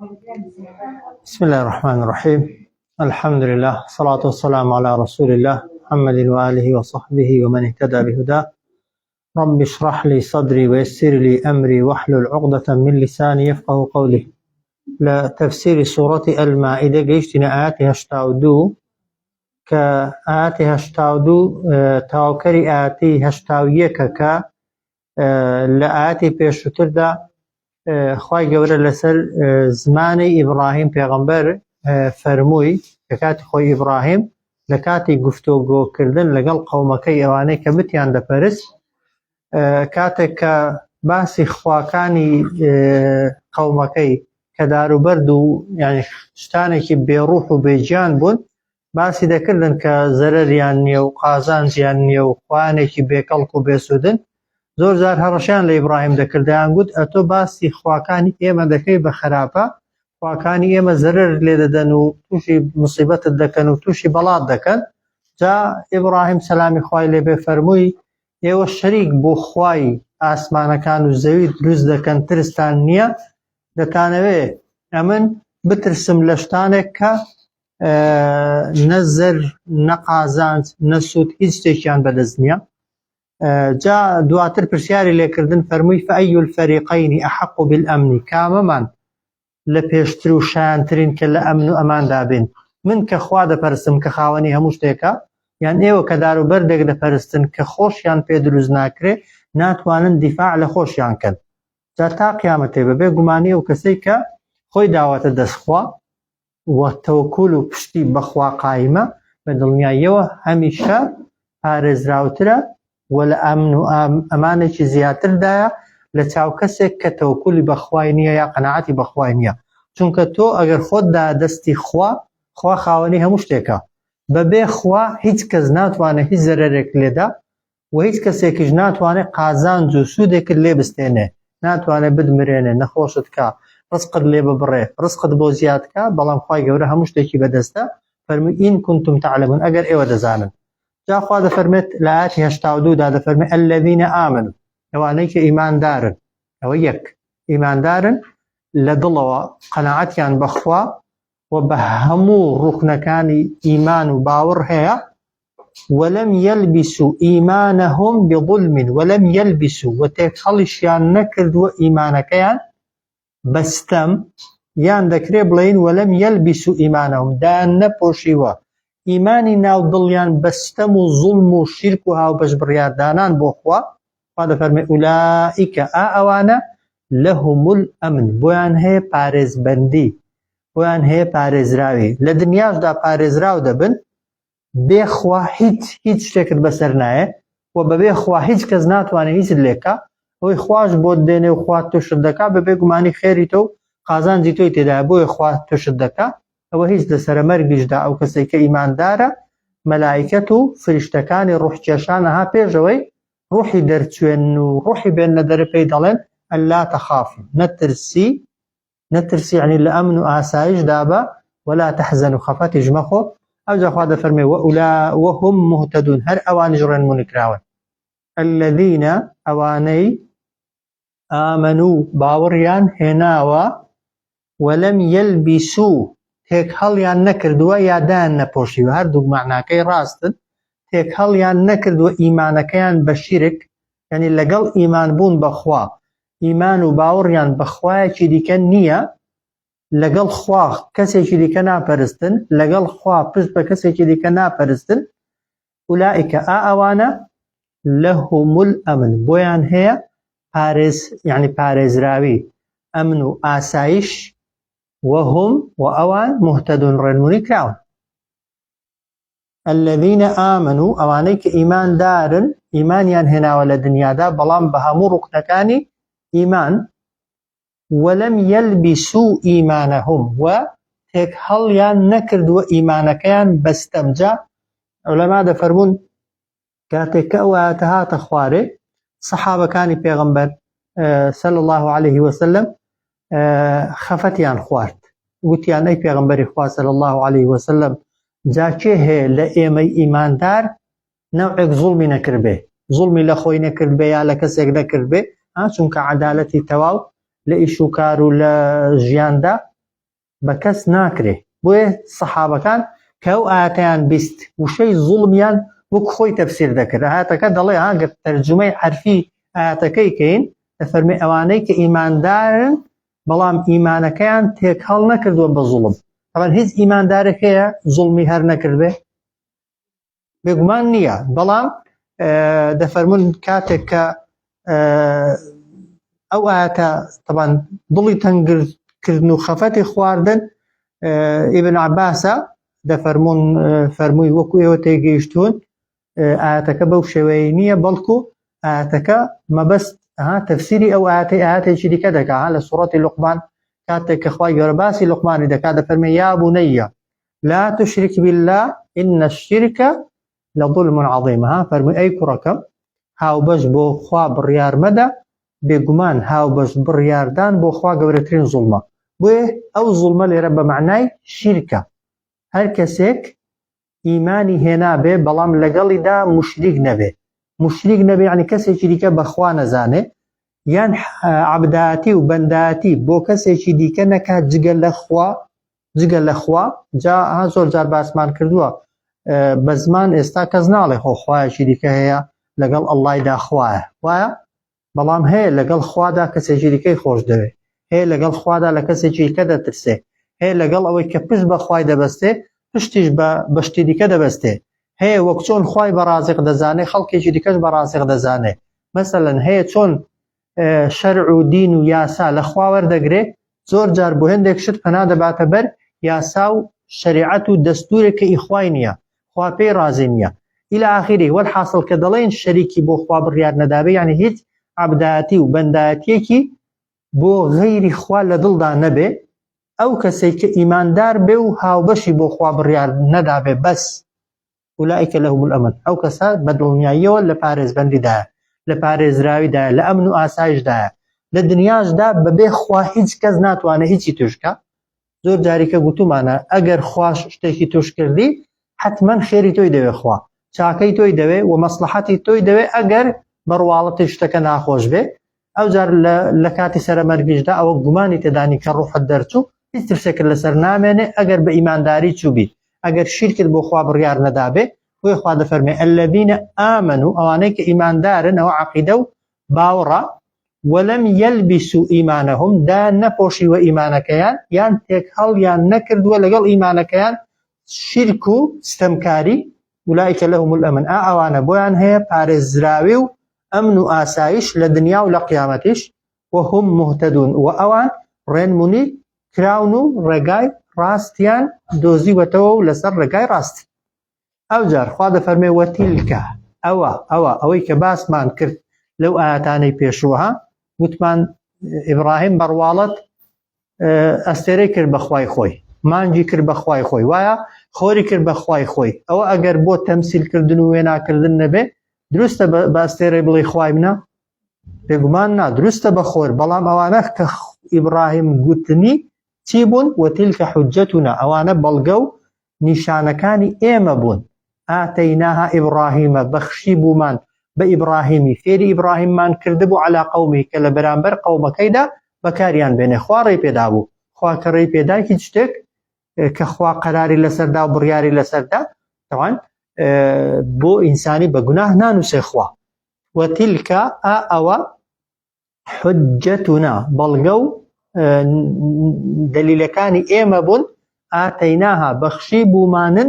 بسم الله الرحمن الرحيم الحمد لله الصلاة والسلام على رسول الله محمد وآله وصحبه ومن اهتدى بهداه رب اشرح لي صدري ويسر لي أمري واحلل عقدة من لساني يفقه قولي لە تەفسیری سوڕەتی المائدە گەیشتینە ئاەتی 82 کە ئاەتی 82 تەواوکەری ئاەتی 81 کە لە ئاەتی پێشووتردا خوای گەورە لەسەر زمانی ئیبراهیم پێغەمبەر فەرمووی کە کاتی خۆی ئیبراهیم لە کاتی گفتۆگۆکردن لەگەڵ قەومەکەی ئەوانەی کە بتیان دەپەرست کاتێک کە باسی خواکانی قەومەکەی کە داروبەرد و یعنی شتانێکی بێڕوح و بێگیان بوون باسی دەکردن کە زەرەریان نییە و قازانجیان نییە و خوانێکی بێکەڵک و بێسوودن زۆر جار هەڕەشیان لە ئیبراهیم دەکرد دەیانگوت ئەتۆ باسی خواکانی ئێمە دەکەی بە خراپە خواکانی ئێمە زەرەر لێ دەدەن و تووشی مصیبەتت دەکەن و تووشی بەڵات دەکەن جا ئیبراهیم سەلامی خوای لێ بێ فەرمووی ئێوە شەریک بۆ خوای ئاسمانەکان و زەوی دروست دەکەن ترستان نییە دەتانەوێ ئەمن بترسم لە شتانێک کە نە زەر نە قازانج نە سوود هیچ شتێکیان بەدەست نییە جا دواتر پرسیاری لێکردن فەرمووی فأي الفريقين أحق بالأمن کامەمان لە پێشتر و شایانترین کە لە ئەمن و ئەماندا بین من کە خوا دەپەرستم کە خاوەنی هەموو شتێکە یان ئێوە کە دار و بەردێک دەپەرستن کە خۆشیان پێ دروست ناکرێ ناتوانن دیفاع لە خۆشیان کەن جا تا قیامەتێ بەبێ گومانی ئەو کەسەی کە خۆی داوەتە دەست خوا و تەوەکول و پشتی بەخوا قایمە بە دڵنیاییەوە هەمیشە پارێزراوترە و لە ئەمن و ئەمانێکی زیاتردایە لە چاو کەسێک کە تەوەکولی بەخوای نییە یا قەناعەتی بەخوای نییە چونکە تۆ ئەگەر خۆت دا دەستی خوا خوا خاوەنی هەموو شتێکە بەبێ خوا هیچ کەس ناتوانێت هیچ زەرەرێک لێدا و هیچ کەسێکیش ناتوانێت قازانج و سوودێکت لێ بستێنێ، ناتوانێت بتمرێنێ، نەخۆشت کا، ڕزقت لێ ببڕێ، ڕزقت بۆ زیاد کا، بەڵام خوای گەورە هەموو شتێکی بەدەستە، فەرمووی إن كنتم تعلمون ئەگەر ئێوە دەزانن. جا خوا دەفەرمێت لە ئایەتی 82 دا دەفەرمێ الذین آمنوا ئەوانەی کە ئیماندارن، ئەوە یەک ئیماندارن لە دڵەوە قەناعەتیان بە خوا و بە هەموو ڕوکنەکانی ئیمان و باوەڕ هەیە، ولم یلبسوا ایمانهم بظلم ولم یلبسوا و تێکهەڵیشیان نەکردووە ئیمانەکەیان بە ستەم یان دەکرێ بڵێین ولم یلبسوا ایمانهم دایان نەپۆشیوە ئیمانی ناو دڵیان بە ستەم و زوڵم و شیرک و هاوبەش بڕیاردانان بۆ خوا خوا دەفەرمێ اولئک ئا ئەوانە لهم الامن بۆیان هەیە پارێزبەندی بۆیان هەیە پارێزراوی لە دنیاشدا پارێزراو دەبن بێ خوا هیچ هیچ شتێکت بەسەر نایە و بەبێ خوا هیچ کەس ناتوانێت هیچت لێکا ئەوەی خواش بۆت دێنێ و خوا توشت دەکا بەبێ گومانی خێری تۆ و قازانجی تۆی تێدایە بۆیە خوا توشت دەکا ئەوە هیچ لەسەرە مەرگیشدا ئەو کەسێک کە ئیماندارە مەلائکەت و فریشتەکانی ڕوحکێشان ئەها پێشەوەی ڕوحی دەرچوێن و ڕوحی بێننە دەرێ پێی دەڵێن ئەلا تەخافو نەترسی نەترسی یەعنی لە ئەمن و ئاسایش دابە ولا تحزنوا خەفەتیش مەخۆ ئەوجا خوا دەفەرمێ وئولا وهم مهتدون هەر ئەوانیش ڕێنمونی کراون الذین ئەوانەی ئامنو باوەڕیان هێناوە ولم یلبسو تێکهەڵیان نەکردووە یا دایان نەپۆشیوە هەردووک مەعناکەی ڕاستن تێکهەڵیان نەکردووە ئیمانەکەیان بە شیرک یعنی لەگەڵ ئیمان بوون بەخوا ئیمان و باوەڕیان بە خوایەکی دیکە نییە، لەگەڵ خوا کەسێکی دیکە ناپەرستن، لەگەڵ خوا پشت بە کەسێکی دیکە ناپەرستن، ئولائیکە ئا ئەوانە لهم الامن بۆیان هەیە پارێز یعنی پارێزراوی ئەمن و ئاسایش وهم و ئەوان مهتدون ڕێنمونی کراون. الذین آمنوا ئەوانەی کە ئیماندارن ئیمانیان هێناوە لە دنیادا بەڵام بە هەموو ڕوکنەکانی ئیمان ولم یلبسوا ایمانهم و تێکهەڵیان نەکردووە ئیمانەکەیان بە ستەم جا عولەما دەفەرموون کاتێک کە ئەو ئایەتە هاتە خوارێ سەحابەکانی پێغەمبەر صلی الله علیه وسلم خەفەتیان خوارد وتیان ئەی پێغەمبەری خوا صلی الله علیه وسلم جا کێ هەیە لە ئێمەی ئیماندار نەوعێک زوڵمی نەکردبێ زوڵمی لە خۆی نەکردبێ یا لە کەسێک نەکردبێ چونکە عەدالەتی تەواو لە ئیش و کار و لە ژیاندا بە کەس ناکرێ بۆیە سەحابەکان کە ئەو ئایەتەیان 20 وشەی زوڵمیان وەک خۆی تەفسیر دەکرد ئایەتەکە دەڵێ ها گەر تەرجومەی حەرفی ئایەتەکەی کەین دەفەرمێ ئەوانەی کە ئیماندارن بەڵام ئیمانەکەیان تێکهەڵ نەکردووە بە زوڵم طبعا هیچ ئیماندارێک هەیە زوڵمی هەر نەکردبێ بێگومان نییە بەڵام دەفەرمونون کاتێک کە ئەو ئاەتە تەبان دڵی تەنگکردن و خەفەتی خواردن ئیبن عباسە دەفەرمونون فەرمووی وەکو ئێوە تێگەیشتون ئاەتەکە بەو شێوەیە نییە بەڵکو ئاەتەکە مەبەست ها تەفسیری ئەو ئاەتی ئاەتێکی دیکە دەکا لە سوڕەتی لوقمان کاتێک کە خوای گەورە باسی لوقمانی دەکات دەفەرمێ یا بنیە لا تشرك بالله إن الشرك لظلم عظیم ها فەرمووی ئەی کوڕەکەم هاوبەش بۆ خوا بڕیار مەدە بێگومان هاوبەش بڕیاردان بۆ خوا گەورەترین زوڵمە بۆیە ئەو زوڵمە لێرە بە مەعنای شیرکە هەر کەسێک ئیمانی هێنابێ بەڵام لەگەڵیدا موشریک نەبێ موشریک نەبێ یعنی کەسێکی دیکە بەخوا نەزانێ یان عەبدایەتی و بەندایەتی بۆ کەسێکی دیکە نەکات جگە لە خوا جگە لە خوا جا ها زۆر جار باسمان کردووە بە زمان ئێستا کەس ناڵێ خۆ خوایەکی دیکە هەیە لەگەڵ ئەڵڵایدا خوایە وایە بەڵام هەیە لەگەڵ خوادا کەسێکی دیکەی خۆش دەوێ هەیە لەگەڵ خوادا لە کەسێکی دیکە دەترسێ هەیە لەگەڵ ئەوەی کە پشت بە خوای دەبەستێ پشتیش بە بەشتی دیکە دەبەستێ هەیە وەک چۆن خوای بە ڕازق دەزانێ خەڵکێکی دیکەش بە ڕازق دەزانێ مەسەلەن هەیە چۆن شەرع و دین و یاسا لە خوا وەردەگرێ زۆر جار بۆ هێندێک شت پەنا دەباتە بەر یاسا و شەریعەت و دەستورێک کە ئی خوای نییە خوا پێی ڕازی نییە إلى آخره وەلحاسڵ کە دەڵێن شەریکی بۆ خوا بڕیار نەدابێ یعنی هیچ عەبدایەتی و بەندایەتیەکی بۆ غەیری خوا لە دڵدا نەبێ ئەو کەسێک کە ئیماندار بێ و هاوبەشی بۆ خوا بڕیار نەدابێ بەس أولئك لهم الأمن ئەو کەسە بە دڵنیاییەوە لە پارێزبەندیدایە لە پارێزراویدایە لە ئەمن و ئاسایشدایە لە دنیاشدا بەبێ خوا هیچ کەس ناتوانێت هیچی توشکە زۆر جاریکە گوتومانە ئەگەر خواش شتێکی توش کردی حتمما خێری تۆی دەوێ خوا چاکەی تۆی دەوێ و مەسلحەتی تۆی دەوێ ئەگەر بەڕواڵەتی شتەکە ناخۆش بێ ئەو جار لە کاتی سەرەمەرگیشدا ئەوە گومانی تێدانی کە ڕوحت دەرچوو هیچ ترسێکت لەسەر نامێنێ ئەگەر بە ئیمانداری چووبی ئەگەر شیرکت بۆ خوا بڕیار نەدابێ بۆیە خوا دەفەرمێ الذین آمنوا ئەوانەی کە ئیماندارن ئەوە عەقیدە و باوەڕە ولم یلبسوا ایمانهم دا نەپۆشیوە ئیمانەکەیان یان تێکهەڵیان نەکردووە لەگەڵ ئیمانەکەیان شیرک و ستەمکاری اولئک لهم الامن ئا ئەوانە بۆیان هەیە پارێزراوی و ئەمن و ئاسایش لە دنیا و لە قیامەتیش وهم مهتدون و ئەوان ڕێنمونی کراون و ڕێگای ڕاستیان دۆزیوەتەوە و لەسەر ڕێگای ڕاست ئەوجار خوا دەفەرمێ وەتیلکە ئەوە ئەوە ئەوەی کە باسمان کرد لەو ئاەتانەی پێشووە وتمان ئیبراهیم بەڕواڵەت ئەستێرەی کرد بە خوای خۆی مانگی کرد بە خوای خۆی وایە خۆری کرد بە خوای خۆی ئەوە ئەگەر بۆ تەمسیلکردن و وێناکردن نەبێ دروستە بە ئەستێرەی بڵێ خوای منە بێگومان نا دروستە بە خۆر بەڵام ئەوانە کە ئیبراهیم گوتنی چی بوون وتیلکە حجەتنا ئەوانە بەڵگە و نیشانەکانی ئێمە بوون آتیناها ئیبراهیمە بەخشی بوومان بە ئیبراهیمی فێری ئیبراهیممان کردبوو علی قومه کە لە بەرامبەر قەومەکەیدا بەکاریان بێنێ خوا ڕێی پێدابوو خوا کە ڕێی پێدا هیچ شتێک کە خوا قەراری لەسەردا و بڕیاری لەسەردا تەوان بۆ ئینسانی بە گوناه نانووسێ خوا وتلک ئا ئەوە حجتنا بەڵگە و دەلیلەکانی ئێمە بوون ئاتەیناها بەخشی بوومانن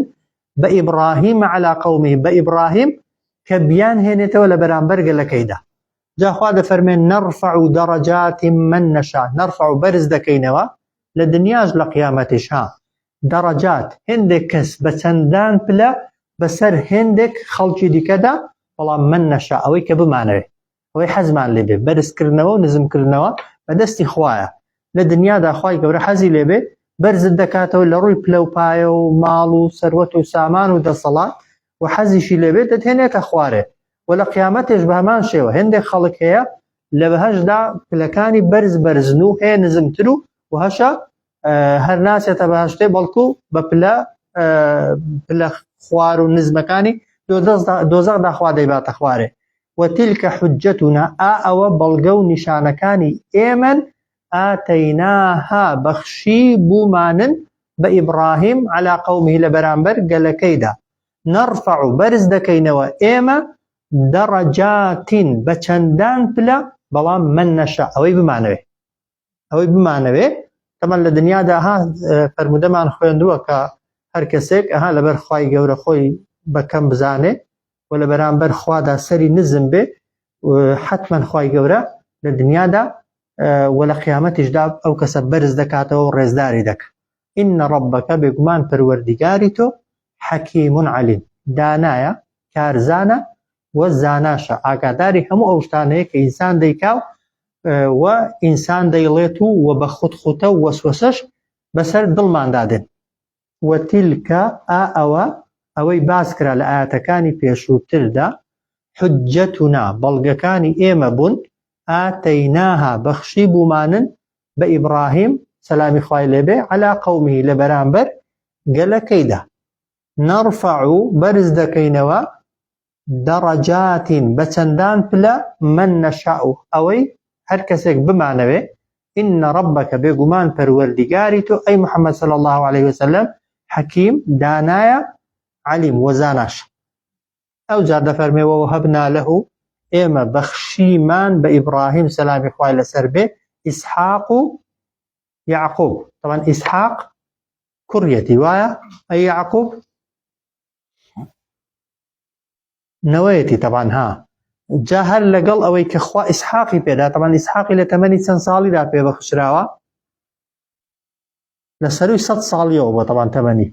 بە ئیبراهیم علا قومی بە ئیبراهیم کە بیان هێنێتەوە لە بەرامبەر گەلەکەیدا جاخوا دەفەرمێن نەرفع و دەڕەجات من نەشا نەرفع و بەرز دەکەینەوە لە دنیاش لە قیامەتیش ها دەڕەجات هێندێک کەس بە چەندان پلە بەسەر هێندێک خەڵکی دیکەدا بەڵام من نەشا ئەوەی کە بمانەوێت ئەوەی حەزمان لێ بێ بەرزکردنەوە و نزمکردنەوە بە دەستی خوایە لە دنیادا خوای گەورە حەزی لێ بێ بەرزت دەکاتەوە لە ڕووی پلە و پایە و ماڵ و سەروەت و سامان و دەسەڵات و حەزیشی لێ بێت دەتهێنێتە خوارێ و لە قیامەتێش بە هەمان شێوە هێندێک خەڵک هەیە لە بەهەشتدا پلەکانی بەرز بەرزن و هەیە نزمتر و و هەشە هەر ناچێتە بەهشتێ بەڵکو بە پلە پلە خوار و نزمەکانی دۆزەخدا خوا دەیباتە خوارێ وتلک حجتنا ئا ئەوە بەڵگە و نیشانەکانی ئێمەن. آتیناها بەخشی بوومانن بە ئیبڕاهیم علی قومه لە بەرامبەر گەلەکەیدا نرفع بەرز دەکەینەوە ئێمە دەڕەجات بە چەندان پلە بەڵام من نەشاء ئەوەی بمانەوێ ئەوەی بمانەوێ تەمان لە دنیادا ها فەرموودەمان خوێندووە کە هەر کەسێک ئەها لەبەر خوای گەورە خۆی بە کەم بزانێ و لە بەرامبەر خوادا سەری نزم بێ حتمما خوای گەورە لە دنیادا و لە قیامەتیشدا ئەو کەسە بەرز دەکاتەوە و ڕێزداری دەکە إن ربك بێگومان پەروەردیگاری تۆ حەکیم علیم دانایە کارزانە و زاناشە ئاگاداری هەموو ئەو شتانەیە کە ئینسان دەیکا و ئینسان دەیڵێت و و بە خوتخوتە و وەسوەسەش بەسەر دڵماندا دێن. وتلک ئا ئەوە ئەوەی باس کرا لە ئایەتەکانی پێشووتردا حجتنا بەڵگەکانی ئێمە بوون آتیناها بەخشی بوومانن بە ئیبڕاهیم سەلامی خوای لێبێ علی قومه لە بەرامبەر گەلەکەیدا. نرفع بەرز دەکەینەوە دەڕەجات بە چەندان پلە من نشاء ئەوەی هەر کەسێک بمانەوێ ان ربک بێگومان پەروەردیگاری تۆ ئەی محمد صلی اللە علیه وسلم حکیم دانایە علیم وە زاناشە ئەوجار دەفەرمێ ووهبنا له ئێمە بەخشیمان بە ئیبراهیم سەلامی خوای لەسەر بێ ئیسحاق و یعقوب طبعا ئیسحاق کوڕیەتی وایە ئەی یعقوب نەوەیەتی تەبان ها جا هەر لەگەڵ ئەوەی کە خوا ئیسحاقی پێدا تەبان ئیسحاقی لە تەمەنی چەند ساڵیدا پێ بەخشراوە لە سەروی سە ساڵیەوە بۆ تەبان تەمەنی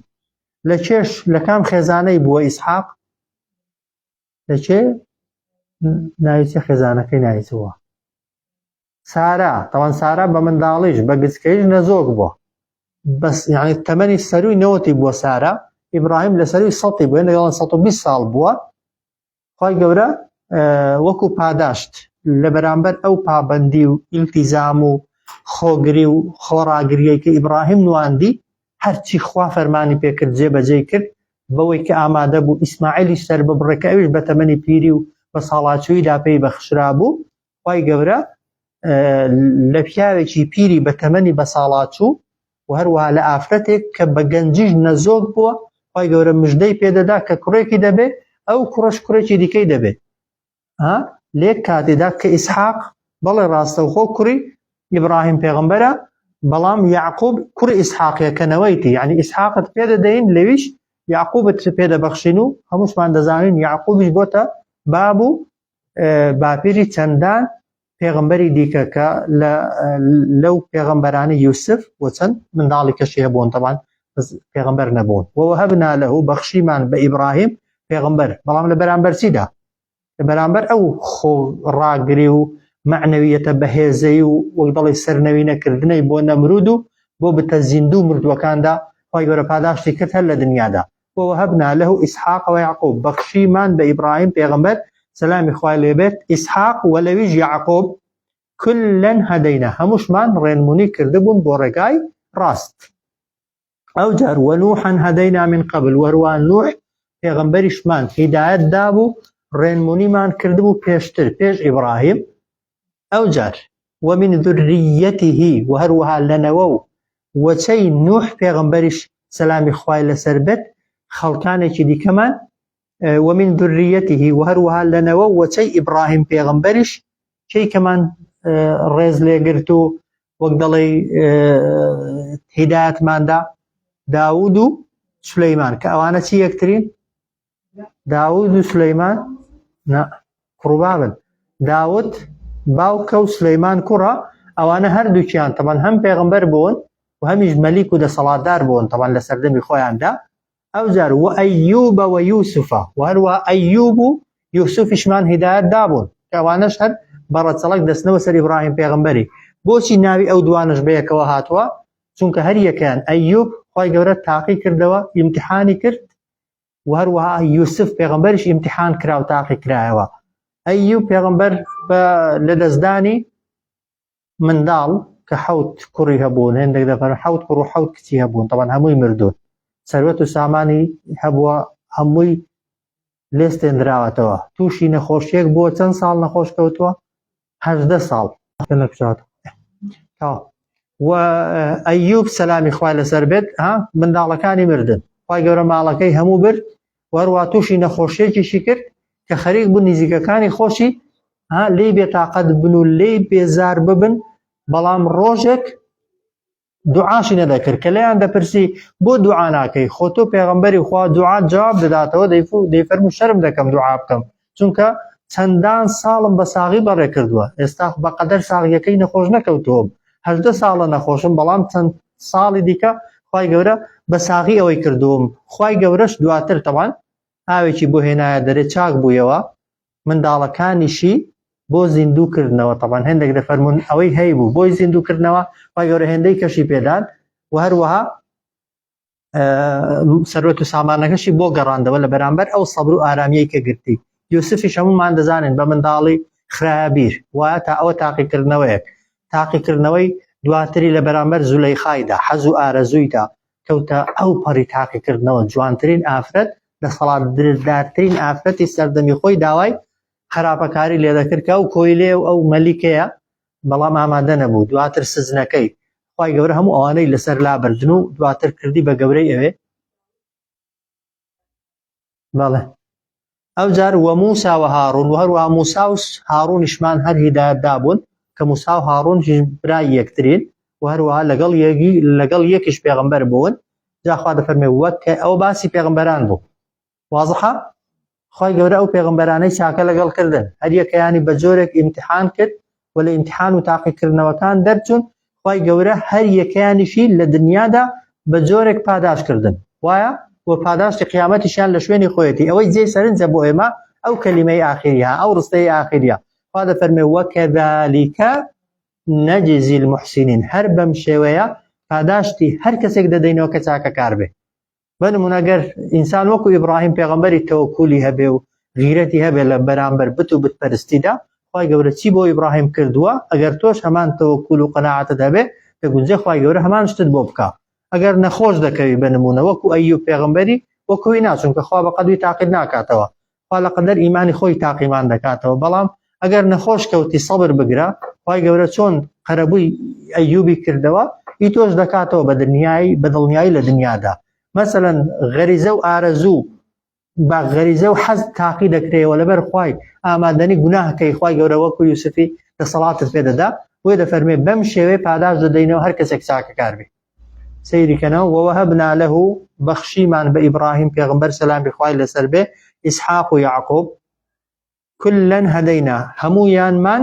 لە کێش لە کام خێزانەی بووە ئیسحاق لە کێ ناوی چه خێزانەکەی ناوی چ بووە سارا تەوان سارا بە منداڵیش بە گچکەیش نەزۆک بووە بەس یعنی تەمەنی سەروی نەوەتی بووە سارا ئیبراهیم لە سەروی سەتی بووە لەگەڵ 120 ساڵ بووە خی گەورە وەکو پاداشت لە بەرامبەر ئەو پابندی و ئیلتیزام و خۆگری و خۆڕاگریەی کە ئیبراهیم نواندی هەرچی خوا فەرمانی پێکرد جێبەجێی کرد بەوەی کە ئامادە بوو ئیسماعیلیش سەر ببڕێ کە ئەویش بە تەمەنی پیری و بە ساڵاچوویدا پێی بەخشرابوو خوای گەورە لە پیاوێکی پیری بە تەمەنی بەساڵاچوو و هەروەها لە ئافرەتێک کە بە گەنجیش نەزۆک بووە خوای گەورە مژدەی پێدەدا کە کوڕێکی دەبێ ئەو کوڕەش کوڕێکی دیکەی دەبێت ها لێک کاتێدا کە ئیسحاق بەڵێ ڕاستەوخۆ کوڕی ئیبراهیم پێغمبەرە بەڵام یعقوب کوڕی ئیسحاقیە کە نەوەیتی یعنی ئیسحاقت پێدەدەین لەویش یعقوبت پێدەبەخشین و هەمووشمان دەزانین یعقوبیش بۆتە باب و باپیری چەندان پێغەمبەری دیکە کە لەو پێغەمبەرانی یوسف و چەند منداڵی کەشی هەبوون تەبان پێغەمبەر نەبوون ووهبنا له بەخشیمان بە ئیبراهیم پێغەمبەر بەڵام لە بەرامبەر چیدا لە بەرامبەر ئەو خۆ ڕاگری و مەعنەویەتە بەهێزەی و وەک دەڵی سەرنەوی نەکردنەی بۆ نەمرود و بۆ بتە زیندوو مردووەکاندا خوای گەورە پاداشتی کرد هەر لە دنیادا ووهبنا له اسحاق ویعقوب بەخشیمان بە ئیبراهیم پێغەمبەر سەلامی خوای لێبێت ئیسحاق و لەویش یعقوب کلا هدینا هەمووشمان ڕێنمونی کردبوون بۆ ڕێگای ڕاست ئەو جار ونوحا هدینا من قبل وەروان نوح پێغەمبەریشمان هیدایەت دابوو ڕێنمونیمان کردبوو پێشتر پێش ئیبراهیم ئەو جار ومن ذریته و هەروەها لە نەوە و وەچەی نوح پێغەمبەریش سەلامی خوای لەسەر بێت خەڵکانێکی دیکەمان ومن ذریته و هەروەها لە نەوە و وەچەی ئیبراهیم پێغەمبەریش کەی کەمان ڕێز لێگرت و وەک دەڵێی هیدایەتماندا داود و سولەیمان کە ئەوانە چی یەکترین داود و سلەیمان نا کوڕبابن داود باوکە و سلەیمان کوڕە ئەوانە هەردووکیان تەبان هەم پێغمبەر بوون و هەمیش مەلیک و دەسەڵاتدار بوون تەبان لە سەردەمی خۆیاندا ئەوجار و ئەیوبە و یوسفە و هەروە ئەیوب و یوسفیشمان هیدایەت دابوون کە ئەوانەش هەر بەڕەچەڵەک دەستنەوە سەر ئیبراهیم پێغمبەری بۆچی ناوی ئەو دوانەش بەیەکەوە هاتووە چونکە هەر یەکەیان ئەیوب خوای گەورە تاقی کردەوە ئیمتحانی کرد و هەروەها یوسف پێغەمبەریش ئیمتحان کرا و تاقی کرایەوە ئەیوب پێغەمبەر بە لەدەستدانی منداڵ کە حەوت کوڕی هەبوون هێندێک دەفەرموون حەوت کوڕ و حەوت کچی هەبوون تەبعەن هەمووی مردوون سەروەت و سامانی هەبووە هەمووی لێستێندراوەتەوە تووشی نەخۆشیەک بووە چەند ساڵ نەخۆش کەوتووە 18 ساڵ. و ئەیوب سەلامی خوای لەسەر بێت ها منداڵەکانی مردن خوای گەورە ماڵەکەی هەموو برد وەروە تووشی نەخۆشیێکیشی کرد کە خەریک بوو نزیکەکانی خۆشی ها لێی بێتاقەت بن و لێی بێزار ببن بەڵام ڕۆژێک دوعاشی نەدەکرد کە لێیان دەپرسی بۆ دوعا ناکەی خۆ تۆ پێغەمبەری خوا دوعا جواب دەداتەوە دەیفەرموو شەرم دەکەم دوعا بکەم چونکە چەندان ساڵم بە ساغی بەڕێ کردووە ئێستا بەقەدەر ساغیەکەی نەخۆش نەکەوتووم هەژدە ساڵە نەخۆشم بەڵام چەند ساڵی دیکە خوای گەورە بە ساغی ئەوەی کردووم خوای گەورەش دواتر تەوان ئاوێکی بۆ هێنایە دەرێ چاک بوویەوە منداڵەکانیشی بۆ زیندوو کردنەوە تەبان هەندێک دەفەرمونون ئەوەی هەیبوو بۆی زیندوو کردنەوە خوای گەورە هێندەی کەشی پێدان و هەروەها سەروەت و سامانەکەشی بۆ گەڕاندەوە لە بەرامبەر ئەو سەبر و ئارامیەی کە گرتی یوسفیش هەمومان دەزانین بە منداڵی خراە بیر وایە تا ئەوە تاقیکردنەوەیەک تاقیکردنەوەی دواتری لە بەرامبەر زولەیخایدا حەز و ئارەزوویدا کەوتە ئەو پەڕی تاقیکردنەوە جوانترین ئافرەت دەسەڵاتدارترین ئافرەتی سەردەمی خۆی داوای خراپەکاری لێدەکرد کە ئەو کۆیلێ و ئەو مەلیکەیە بەڵام ئامادە نەبوو دواتر سزنەکەی خوای گەورە هەموو ئەوانەی لەسەر لابردن و دواتر کردی بە گەورەی ئەوێ بەڵێ ئەو جار وە موسا و هاڕون و هەروەها موسا و هاڕونیشمان هەر هیدایەت دابوون کە موسا و هاڕون برای یەکترین و هەروەها لەگەڵ یەکی لەگەڵ یەکیش پێغەمبەر بوون جا خوا دەفەرمێ وەک ئەو باسی پێغەمبەران بوو وازحە خوای گەورە ئەو پێغەمبەرانەی چاکە لەگەڵ کردن هەریەکەیانی بە جۆرێک ئیمتحان کرد و لە ئیمتحان و تاقیکردنەوەکان دەرچوون خوای گەورە هەر یەکەیانیشی لە دنیادا بە جۆرێک پاداش کردن وایە و پاداشتی قیامەتیشیان لە شوێنی خۆیەتی ئەوەی جێی سەرنجە بۆ ئێمە ئەو کەلیمەی ئاخیریە ئەو ڕستەی ئاخیریە خوا دەفەرمێ وەکەذالکە نەجزی المحسنین هەر بەم شێوەیە پاداشتی هەر کەسێک دەدەینەوە کە چاکەکار بێ بە نمونە گەر ئینسان وەکو ئیبراهیم پێغەمبەری تەوەکولی هەبێ و غیرەتی هەبێ لە بەرامبەر بت و بتپەرستیدا خوای گەورە چی بۆ ئیبراهیم کردووە ئەگەر تۆش هەمان تەوەکول و قەناعەتت هەبێ دەگونجێ خوای گەورە هەمان شتت بۆ بکا ئەگەر نەخۆش دەکەوی بە نمونە وەکو ئەیوب پێغەمبەری وەکوی نا چونکە خوا بە قەدوی تاقیت ناکاتەوە خوا لە قەدەر ئیمانی خۆی تاقیمان دەکاتەوە بەڵام ئەگەر نەخۆش کەوتی سەبر بگرە خوای گەورە چۆن قەرەبووی ئەیوبی کردەوە ئی تۆش دەکاتەوە بە دنیای بە دڵنیایی لە دنیادا مەسەلەن غەریزە و ئارەزوو بە غەریزە و حەز تاقی دەکرێەوە لەبەر خوای ئامادەنی گوناهکەی خوای گەورە وەکو یوسفی دەسەڵاتت پێدەدا بۆیە دەفەرمێ بەم شێوەیە پاداش دەدەینەوە هەر کەسێک چاکەکار بێ سەیری کەنەوە ووهبنا له بەخشیمان بە ئیبراهیم پێغمبەر سەلامی خوای لەسەر بێ ئیسحاق و یعقوب کلەن هەدەینا هەموویانمان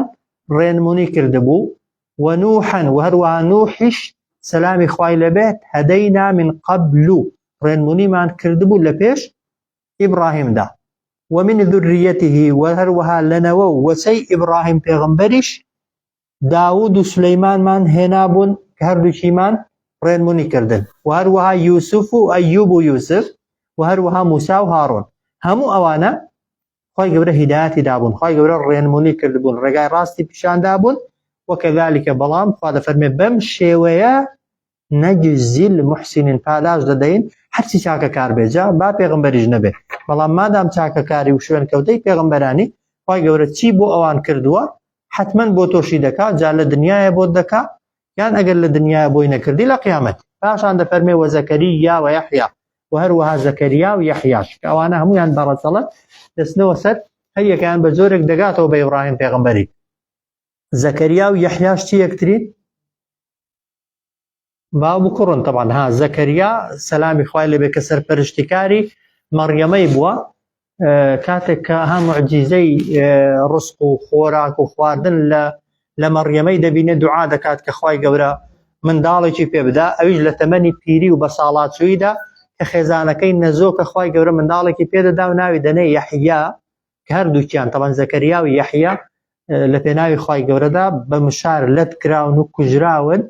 ڕێنمونی کردبوو و نوحەن و هەروەها نوحیش سەلامی خوای لەبێت هەدەینا من قبل ڕێنمونیمان کردبوو لە پێش ئیبراهیمدا ومن ذریته و هەروەها لەنەوە و وەچەی ئیبراهیم پێغمبەریش داود و سولەیمانمان هێنابوون کە هەردووکیمان ڕێنمونی کردن و هەروەها یوسف و ئەیوب و یوسف و هەروەها موسا و هاڕۆن هەموو ئەوانە خوای گەورە هیدایەتی دابوون خوای گەورە ڕێنمونی کردبوون ڕێگای ڕاستی پیشان دابوون وکذلك بەڵام خوا دەفەرمێ بەم شێوەیە نەجزی المحسنین پاداش دەدەین هەرچی چاکەکار بێ جا با پێغەمبەریش نەبێ بەڵام مادام چاکەکاری و شوێنکەوتەی پێغەمبەرانی خوای گەورە چی بۆ ئەوان کردووە حتمما بۆ تۆشی دەکا جا لە دنیاە بۆت دەکا یان ئەگەر لە دنیاە بۆی نەکردی لە قیامەت پاشان دەفەرمێ وە زەکەریا و یەحیا و هەروەها زەکەریا و یەحیاش کە ئەوانە هەمویان بەڕەچەڵەک دەچنەوە سەر هەریەکەیان بە جۆرێک دەگاتەوە بە ئیبراهیم پێغەمبەری زەکەریا و یەحیاش چی یەکترین باو بکوڕن تەبان ها زەکەریا سەلامی خوای لێبێ کە سەرپەرشتیکاری مەڕیەمەی بووە کاتێک کە ها معجیزەی ڕسق و خۆراک و خواردن لە لە مەڕیەمەی دەبینێ دوعا دەکات کە خوای گەورە منداڵێکی پێ بدا ئەویش لە تەمەنی پیری و بەساڵاچوویدا کە خێزانەکەی نەزۆکە خوای گەورە منداڵێکی پێدەدا و ناوی دەنێ یەحیا کە هەردووکیان تەبەن زەکەریا و یەحیا لە پێناوی خوای گەورەدا بە مشار لەت کراون و کوژراون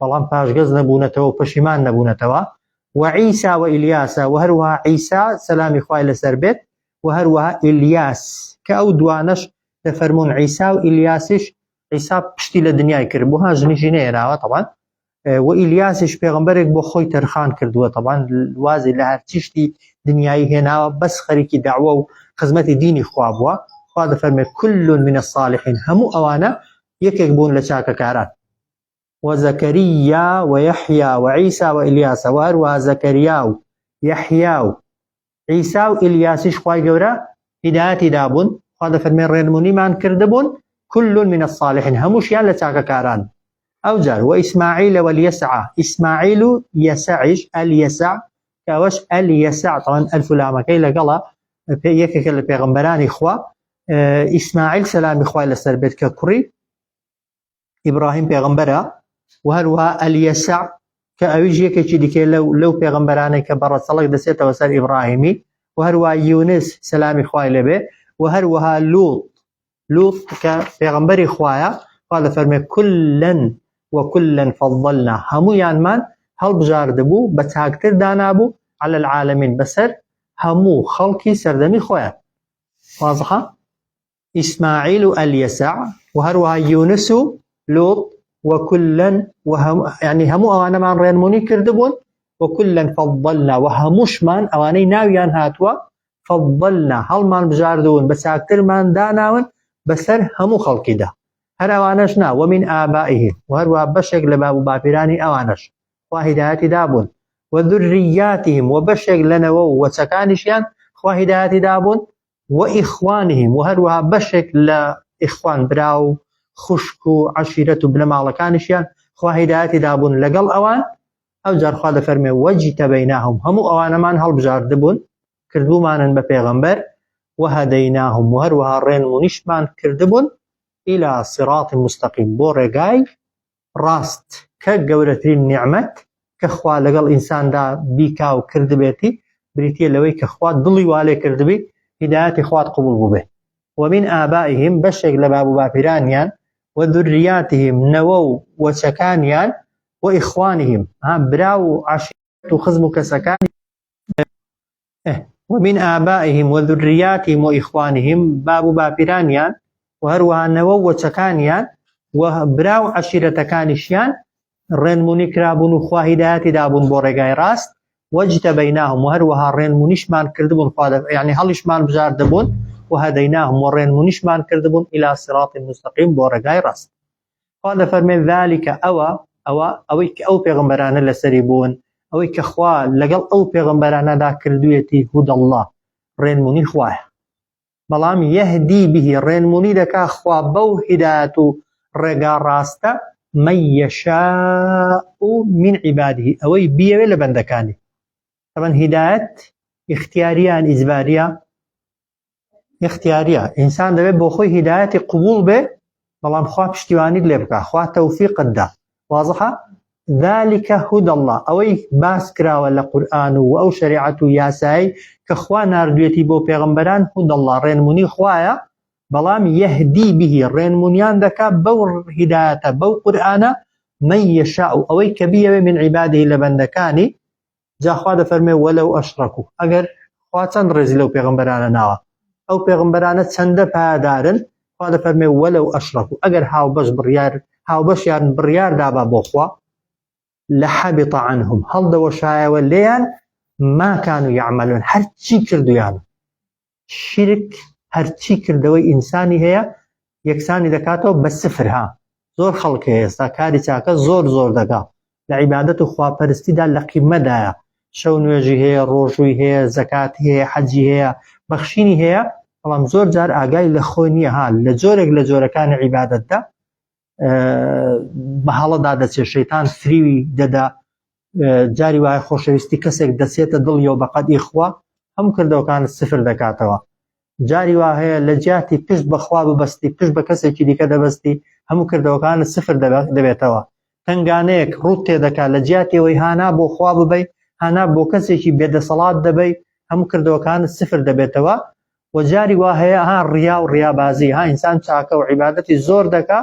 بەڵام پاشگەز نەبوونەتەوە و پەشیمان نەبوونەتەوە و عیسا و ئیلیاسە و هەروەها عیسا سەلامی خوای لەسەر بێت و هەروەها ئیلیاس کە ئەو دوانەش دەفەرموون عیسا و ئیلیاسیش عیسا پشتی لە دنیای کرد بۆ ها ژنیشی نەهێناوە تەبان و ئیلیاسیش پێغمبەرێک بۆ خۆی تەرخان کردووە تەبان وازی لە هەرچی شتی دنیایی هێناوە بەس خەریکی داوە و خزمەتی دینی خوا بووە خوا دەفەرمێ كل من الصالحین هەموو ئەوانە یەکێک بوون لە چاکەکاران. وزەکەریا ویەحیا وعیسا وئیلیاسە وە هەروەها زەکەریا و یەحیا و عیسا و ئیلیاسیش خوای گەورە هیدایەتی دابوون خوا دەفەرمێ ڕێنمونیمان کردبوون كل من الصالحین هەمووشیان لە چاکەکاران ئەوجار وئیسماعیل واليسع ئیسماعیل و یەسعیش ئەلیەسع کە ئەوەش ئەلیەسع طبعا ئەلف و لامەکەی لەگەڵە یەکێکە لە پێغەمبەرانی خوا ئیسماعیل سەلامی خوای لەسەر بێت کە کوڕی ئیبراهیم پێغەمبەرە و هەروەها ئەلیەسع کە ئەویش یەکێکی دیکە لەو لەو پێغەمبەرانەی کە بە ڕەچەڵەک دەچێتەوە سەر ئیبراهیمی و هەروەها یونس سەلامی خوای لێبێ و هەروەها لوط لوط کە پێغەمبەری خوایە خوا دەفەرمێ كلا وكلا فضلنا هەموویانمان هەڵبژاردبوو بە چاکتر دانابوو على العالمین بەسەر هەموو خەڵکی سەردەمی خۆیان واضحە ئیسماعیل و ئەلیەسع و هەروەها یونس و لوط وكلا یعنی هەموو ئەوانەمان ڕێنمونی کردبوون وكلا فضلنا و هەمووشمان ئەوانەی ناویان هاتووە فضلنا هەڵمان بژاردوون بە چاکترمان داناون بەسەر هەموو خەڵکیدا هەر ئەوانەش نا ومن آبائهم و هەروەها بەشێک لە باب و باپیرانی ئەوانەش خوا هیدایەتی دابوون وذریاتهم و بەشێک لە نەوە و وەچەکانیشیان خوا هیدایەتی دابوون وئیخوانهم و هەروەها بەشێک لە ئیخوان برا و خوشک و عەشیرەت و بنەماڵەکانیشیان خوا هیدایەتی دابوون لەگەڵ ئەوان ئەوجار خوا دەفەرمێ وەجتەبەیناهم هەموو ئەوانەمان هەڵبژاردبوون کردبوومانن بە پێغەمبەر وهەدەیناهم و هەروەها ڕێنمونیشمان کردبوون إلى صراط مستقیم بۆ ڕێگای ڕاست کە گەورەترین نیعمەت کە خوا لەگەڵ ئینساندا بیکا و کردبێتی بریتیە لەوەی کە خوا دڵی وا لێ کردبی هیدایەتی خوات قبوڵ بووبێ ومن آبائهم بەشێک لە باب و باپیرانیان وذریاتهم نەوە و وەچەکانیان وإخوانهم ها برا و عەشیرەت و خزم و کەسەکانی ومن آبائهم وذریاتهم وإخوانهم باب و باپیرانیان و هەروەها نەوە و وەچەکانیان و برا و عەشیرەتەکانیشیان ڕێنمونی کرابوون و خوا هیدایەتی دابوون بۆ ڕێگای ڕاست واجتبیناهم و هەروەها ڕێنمونیشمان کردبوون خوا یعنی هەڵیشمان بژاردبوون وهدیناهم و ڕێنمونیشمان کردبوون إلى صراط مستقیم بۆ ڕێگای ڕاست خوا دەفەرمێ ذلك ئەوە ئەوە ئەوەی کە ئەو پێغەمبەرانە لەسەری بوون ئەوەی کە خوا لەگەڵ ئەو پێغەمبەرانەدا کردوویەتی هدى الله ڕێنمونی خوایە بەڵام يهدي به ڕێنمونی دەکا خوا بەو هیدایەت و ڕێگا ڕاستە من يشاء من عباده ئەوەی بیەوێ لە بەندەکانی طبعا هیدایەت اختیاریان ئیجباریە اختیاریە ئینسان دەبێت بۆ خۆی هیدایەتی قبوڵ بێ بەڵام خوا پشتیوانیت لێ بکە خوا تەوفیقت دا وازحە ذلك هدى الله ئەوەی باس کراوە لە قورئان و ئەو شەریعەت و یاسایی کە خوا ناردوێتی بۆ پێغەمبەران هدى الله ڕێنمونی خوایە بەڵام يهدي به ڕێنمونیان دەکا بەو هیدایەتە بەو قورئانە من يشاء ئەوەی کە بیەوێ من عباده لە بەندەکانی جا خوا دەفەرمێ وەلەو ئەشرەکو ئەگەر خوا چەند ڕێزی لەو پێغەمبەرانە ناوە ئەو پێغەمبەرانە چەندە پایەدارن خوا دەفەرمێ وەلەو ئەشرەکو ئەگەر هاوبەش بڕیار هاوبەشیان بڕیار دابا بۆ خوا لحبط عنهم هەڵدەوەشایەوە لێیان ما كانوا يعملون هەرچی کردویان شیرک هەرچی کردەوەی ئینسانی هەیە یەکسانی دەکاتەوە بە سفر ها زۆر خەڵک هەیە ئێستا کاری چاکە زۆر زۆر دەکا لە عیبادەت و خواپەرستیدا لە قیمەدایە شەو نوێژی هەیە ڕۆژووی هەیە زەکاتی هەیە حەجی هەیە بەخشینی هەیە بەڵام زۆر جار ئاگای لە خۆی نییە ها لە جۆرێک لە جۆرەکانی عیبادەتدا بە هەڵەدا دەچێت شەیتان فریوی دەدا جاری وایە خۆشەویستی کەسێک دەچێتە دڵیەوە بەقەد ئیخوا هەموو کردەوەکانت سفر دەکاتەوە جاری وا هەیە لە جیاتی پشت بەخوا ببەستی پشت بە کەسێکی دیکە دەبەستی هەموو کردەوەکانت سفر دەبێتەوە تنگانەیەک ڕوت تێدەکات لە جیاتی ئەوەی هانا بۆ خوا ببەی هانا بۆ کەسێکی بێدەسەڵات دەبەی هەموو کردەوەکانت سفر دەبێتەوە و جاری وا هەیە ها ڕیا و ڕیابازی ها ئینسان چاکە و عیبادەتی زۆر دەکا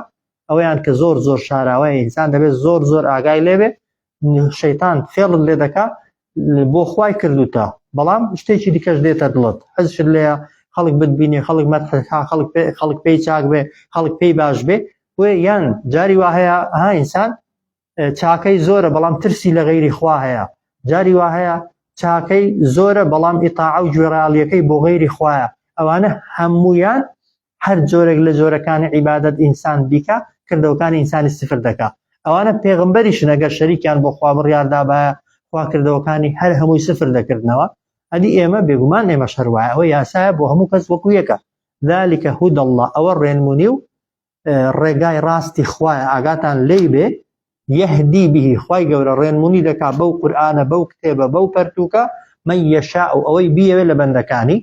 ئەوەیان کە زۆر زۆر شاراوەیە ئینسان دەبێت زۆر زۆر ئاگای لێبێ شەیتان فێڵت لێ دەکا بۆ خوای کردوتە بەڵام شتێکی دیکەش دێتە دڵت حەزشت لێیە خەڵک بتبینێ خەڵک مەدحت خەڵک پێ خەڵک پێی چاک بێ خەڵک پێی باش بێ بۆیە یان جاری وا هەیە ها ئینسان چاکەی زۆرە بەڵام ترسی لە غەیری خوا هەیە جاری وا هەیە چاکەی زۆرە بەڵام ئیتاعە و گوێڕایەڵیەکەی بۆ غەیری خوایە ئەوانە هەمویان هەر جۆرێک لە جۆرەکانی عیبادەت ئینسان بیکا کردەوەکانی ئینسانی سفر دەکا. ئەوانە پێغەمبەریشن ئەگەر شەریکیان بۆ خوا بڕیار دابایە خوا کردەوەکانی هەر هەمووی سفر دەکردنەوە. ئەدی ئێمە؟ بێگومان ئێمەش هەر وایە. ئەوە یاسایە بۆ هەموو کەس وەکو یەکە. ذلک هدی اللە ئەوە ڕێنمونی و ڕێگای ڕاستی خوایە ئاگاتان لێی بێ. یهدی به خوای گەورە ڕێنمونی دەکا بەو قورئانە بەو کتێبە بەو پەرتووکە من یشاء ئەوەی بیەوێ لە بەندەکانی.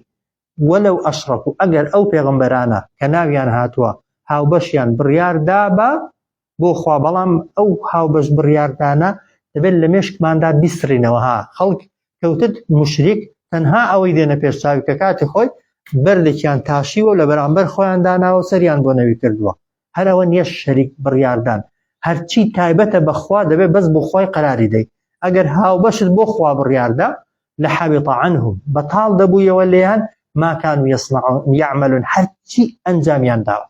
ولو اشرکوا ئەگەر ئەو پێغەمبەرانە کە ناویان هاتووە هاوبەشیان بڕیار دابا بۆ خوا بەڵام ئەو هاوبەش بڕیاردانە دەبێت لە مێشکماندا بیسڕینەوە ها خەڵک کەوتت مشریک تەنها ئەوەی دێنە پێش چاوی کە کاتی خۆی بەردێکیان تاشیوە و لە بەرامبەر خۆیان داناوە سەریان بۆ نەوی کردووە هەر ئەوە نییە شەریک بڕیاردان هەرچی تایبەتە بە خوا دەبێت بەس بۆ خوای قەراری دەی ئەگەر هاوبەشت بۆ خوا بڕیاردا لحبط عنهم بەتاڵ دەبوویەوە لێیان ما كانوا يصنعون يعملون هەرچی ئەنجامیان داوە.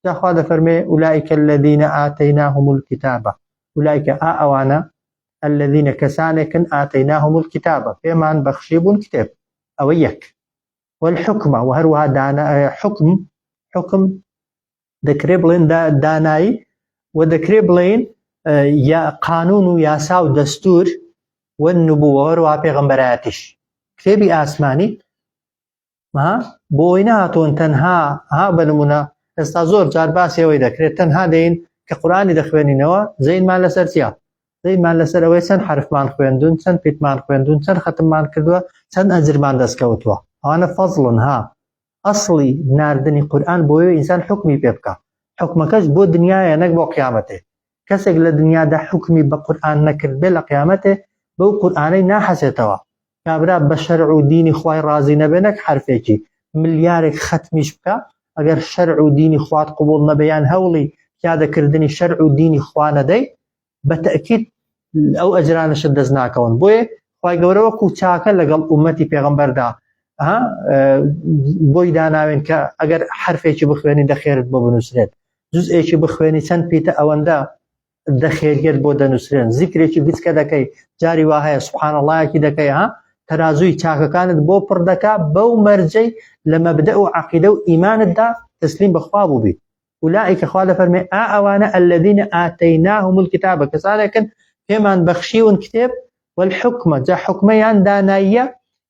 جا خوا دەفەرمێ أولئك الذين آتيناهم الكتاب أولئك ئا ئەوانە الذين کەسانێکن آتيناهم الكتاب پێمان بەخشی بوون کتێب ئەوە یەک والحکمە و هەروەها دانا حکم حکم دەکرێ بڵێن دانایی و دەکرێ بڵێن یا قانون و یاسا و دەستور و نبووە هەروەها پێغەمبەرایەتیش کتێبی ئاسمانی ها بۆی نەهاتوون تەنها ها بە نمونە ئێستا زۆر جار باسی ئەوەی دەکرێت تەنها دێین کە قورئانی دەخوێنینەوە زەینمان لەسەر چییە زەینمان لەسەر ئەوەی چەند حرفمان خوێندون چەند پیتمان خوێندون چەند خەتممان کردووە چەند ئەجرمان دەستکەوتووە ئەوانە فەزڵن ها ئەسڵی ناردنی قورئان بۆیە ئینسان حکمی پێ بکە حکمەکەش بۆ دنیاە نەک بۆ قیامەتێ کەسێک لە دنیادا حوکمی بە قورئان نەکردبێ لە قیامەتێ بەو قورئانەی ناحەسێتەوە. کابرا بە شەرع و دینی خوای ڕازی نەبێ نەک حەرفێکی، ملیارێک خەتمیش بکا ئەگەر شەرع و دینی خوات قبوڵ نەبێ یان هەوڵی پیادە کردنی شەرع و دینی خوا نەدەی بە تەئکید ئەو ئەجرانەشت دەست ناکەون. بۆیە خوای گەورە وەکو چاکە لەگەڵ ئومەتی پێغەمبەردا ها بۆی داناوێن کە ئەگەر حەرفێکی بخوێنی دەخێرت بۆ بنووسرێت. جزئێکی بخوێنی چەند پیتە ئەوەندە دەخێریەت بۆ دەنووسرێن زیکرێکی گچکە دەکەی جاری وا هەیە سبحان اللهیەکی دەکەی ها تەرازووی چاکەکانت بۆ پڕ دەکا بەو مەرجەی لە مەبدەء و عەقیدە و ئیمانتدا تەسلیم بە خوا بووبی ئولائیک خوا دەفەرمێ ئا ئەوانە الذین آتیناهم الکتاب کەسانێکن پێمان بەخشیون کتێب والحکمە جا حکمە یان داناییە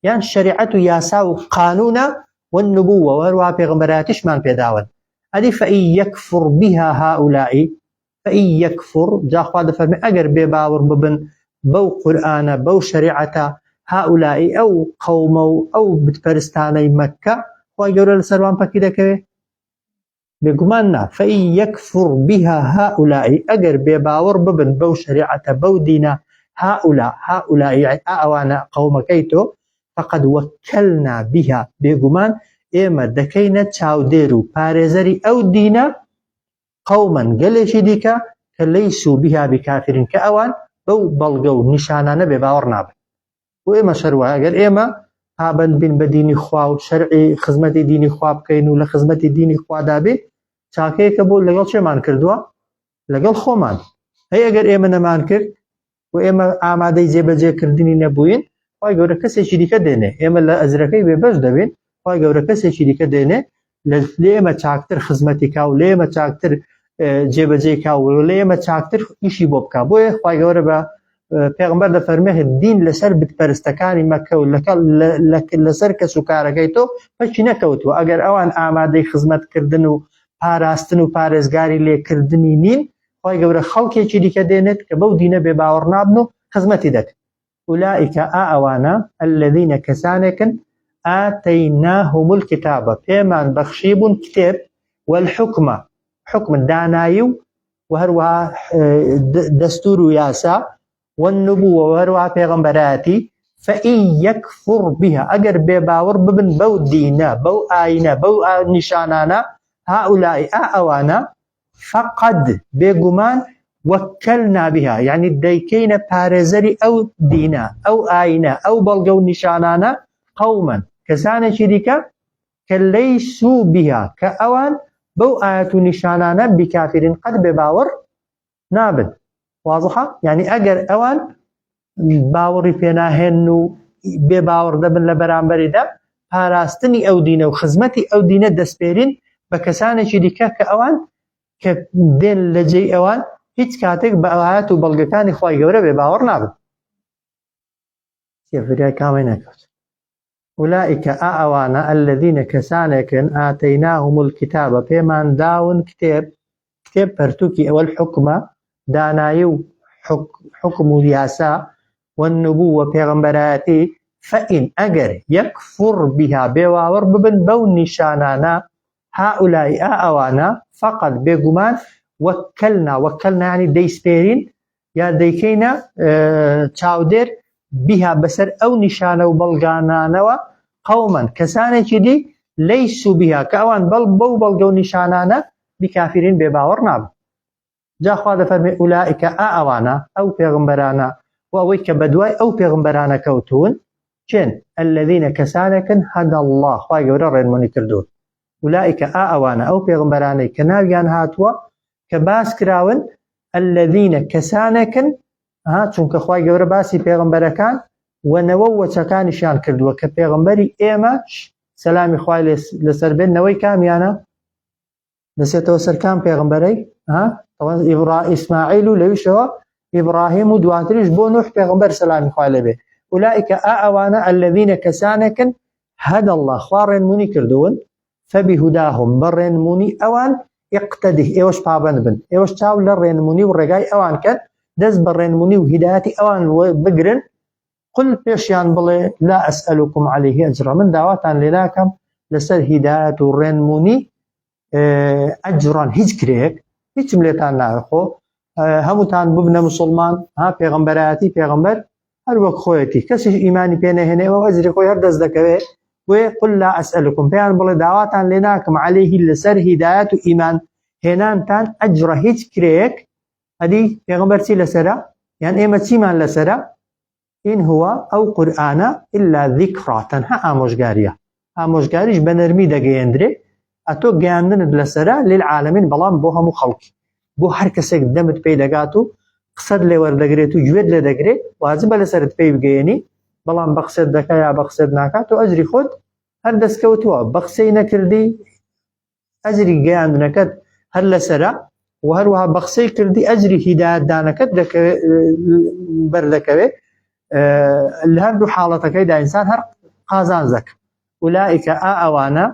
یان شەریعەت و یاسا و قانونە والنبوة وهەروەها پێغەمبەرایەتیشمان پێداون ئەدی فإن یکفر بها هؤلاء فإن یکفر جا خوا دەفەرمێ ئەگەر بێ باوەڕ ببن بەو قورئانە بەو شەریعەتە هؤلاء ئەو قەومە و ئەو بتپەرستانەی مەککە خوای گەورە لەسەروان پەکی دەکەوێ بێگومان نا فإن یکفر بها هؤلاء ئەگەر بێ باوەڕ ببن بەو شەریعەتە بەو دینە هؤلاء هؤلاء ئەوانە قەومەکەی تۆ فقد وکلنا بها بێگومان ئێمە دەکەینە چاودێر و پارێزەری ئەو دینە قوما گەلێکی دیکە کە لەیسو بها بکافرین کە ئەوان بەو بەڵگە و نیشانانە بێ باوەڕ نابن. بۆ ئێمە شەر وایە ئەگەر ئێمە پابەند بین بە دینی خوا و شەرعی خزمەتی دینی خوا بکەین و لە خزمەتی دینی خوادا بین چاکەیەکە بۆ لەگەڵ چێمان کردووە لەگەڵ خۆمان هەی ئەگەر ئێمە نەمان کرد و ئێمە ئامادەی جێبەجێکردنی نەبووین خوای گەورە کەسێکی دیکە دێنێ ئێمە لە ئەجرەکەی بێبەش دەبین خوای گەورە کەسێکی دیکە دێنێ لە ئێمە چاکتر خزمەتی کا و لە ئێمە چاکتر جێبەجێ کا و لە ئێمە چاکتر ئیشی بۆ بکا بۆیە خوای گەورە بە پێغمبەر دەفەرمێ دین لەسەر بتپەرستەکانی مەکە و لەسەر کەس و کارەکەی تۆ پەکی نەکەوتووە ئەگەر ئەوان ئامادەی خزمەتکردن و پاراستن و پارێزگاری لێکردنی نین خوای گەورە خەڵکێکی دیکە دێنێت کە بەو دینە بێ باوەڕ نابن و خزمەتی دەکەن. ئولائیک ئا ئەوانە الذین کەسانێکن آتیناهم الکتاب پێمان بەخشیبوون کتێب والحکمە حکم دانایی و و هەروەها دەستور و یاسا والنبوة و هەروەها پێغەمبەرایەتی فإن یکفر بها ئەگەر بێ باوەڕ ببن بەو دینە بەو ئاینە بەو نیشانانە هؤلاء ئا ئەوانە فقد بێگومان وکلنا بها یعنی دەیکەینە پارێزەری ئەو دینە ئەو ئاینە ئەو بەڵگە و نیشانانە قوما کەسانێکی دیکە کە لەیسو بها کە ئەوان بەو ئایەت و نیشانانە بکافرین قەت بێ باوەڕ نابن وازحە یعنی ئەگەر ئەوان باوەڕی پێناهێن و بێ باوەڕ دەبن لە بەرامبەریدا پاراستنی ئەو دینە و خزمەتی ئەو دینە دەسپێرین بە کەسانێکی دیکە کە ئەوان کە دێن لە جێی ئەوان هیچ کاتێک بە ئایەت و بەڵگەکانی خوای گەورە بێ باوەڕ نابن. چیە فریای کامەی نەکەوت. ئولائیکە ئا ئەوانە الذین کەسانێکن ئاتەیناهم الکتاب پێمان داون کتێب کتێب پەرتوکی ئەوە الحکمە دانایی و حکم و یاسا والنبوة پێغەمبەرایەتی فإن ئەگەر یەکفر بها بێواوەڕ ببن بەو نیشانانە هؤلاء ئا ئەوانە فقط بێگومان وەکەلنا وەکەلنا یعنی دەیسپێرین یا دەیکەینە چاودێر بیها بەسەر ئەو نیشانە و بەڵگانانەوە قەومەن کەسانێکی دی لەیسو بیها کە ئەوان بەڵ بەو بەڵگە و نیشانانە بکافرین بێ باوەڕ نابن. جا خوا دەفەرمێ ئولائیکە ئا ئەوانە ئەو پێغمبەرانە و ئەوەی کە بەدوای ئەو پێغمبەرانە کەوتوون کێن؟ الذین کەسانێکن هەدە اللە خوای گەورە ڕێنمونی کردوون. ئولائیکە ئا ئەوانە ئەو پێغمبەرانەی کە ناویان هاتووە کە باس کراون الذین کەسانێکن ها چونکە خوای گەورە باسی پێغمبەرەکان و نەوە و وەچەکانیشیان کردووە کە پێغمبەری ئێمە سەلامی خوای لەسەر بێت نەوەی کامیانە دەچێتەوە سەر کام پێغمبەرەی ها ئیبرا ئیسماعیل و لەویشەوە ئیبراهیم و دواتریش بۆ نوح پێغمبەر سەلامی خوای لێبێ ئولائیکە ئا ئەوانە الذین کەسانێکن هەدە الله خوا ڕێنمونی کردوون فبهداهم بە ڕێنمونی ئەوان اقتده ئێوەش پابەند بن ئێوەش چاو لە ڕێنمونی و ڕێگای ئەوان کەن دەست بە ڕێنمونی و هیدایەتی ئەوان بگرن قل پێشیان بڵێ لا أسألكم عليه أجرا من داواتان لێ ناکەم لەسەر هیدایەت و ڕێنمونی ئەجران هیچ کرێک هیچم لێتان ناخۆ هەمووتان ببنە مسلمان ها پێغمبەرایەتی پێغمبەر هەر وەک خۆیەتی کەسیش ئیمانی پێ نەهێنێ ئەو ئەجری خۆی هەر دەست دەکەوێ بۆیە قل لا أسألكم پێیان بڵێ داواتان لێ ناکەم عليه لەسەر هیدایەت و ئیمان هێنانتان ئەجرە هیچ کرێک ئەدی پێغمبەر چی لەسەرە یان ئێمە چیمان لەسەرە إن هو ئەو قورئانە إلا ذکری تەنها ئامۆژگاریە ئامۆژگاریش بە نەرمی دەگەیەندرێ ئەتۆ گەیاندنت لەسەرە للعالمین بەڵام بۆ هەموو خەڵکی بۆ هەر کەسێک دەمت پێی دەگات و قسەت لێ وەردەگرێت و گوێت لێ دەگرێت واجبە لەسەرت پێی بگەیەنی بەڵام بە قسەت دەکا یا بە قسەت ناکات و ئەجری خۆت هەر دەستکەوتووە بە قسەی نەکردی ئەجری گەیاندنەکەت هەر لەسەرە و هەروەها بە قسەی کردی ئەجری هیدایەتدانەکەت بەردەکەوێت لە هەردوو حاڵەتەکەیدا ئینسان هەر قازانجەک ئولائیکە ئا ئەوانە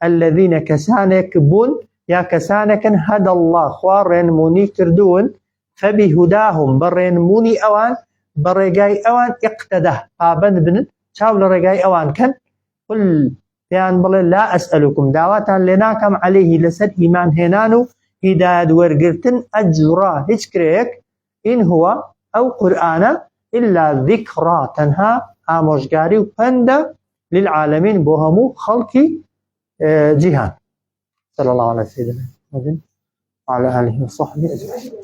الذین کەسانێک بوون یا کەسانێکن هەدە الله خوا ڕێنمونی کردوون فبهداهم بە ڕێنمونی ئەوان بە ڕێگای ئەوان اقتده پابند بن چاو لە ڕێگای ئەوان کەن قل پێیان بڵێ لا أسألكم داواتان لێ ناکەم عليه لەسەر ئیمان هێنان و هیدایەت وەرگرتن أجرا هیچ کرێیەک إن هو ئەو قورئانە إلا ذکری تەنها ئامۆژگاری و پەندە للعالمین بۆ هەموو خەڵکی جیهان. صلى الله على سيدنا محمد وعلى آله وصحبه أجمعين.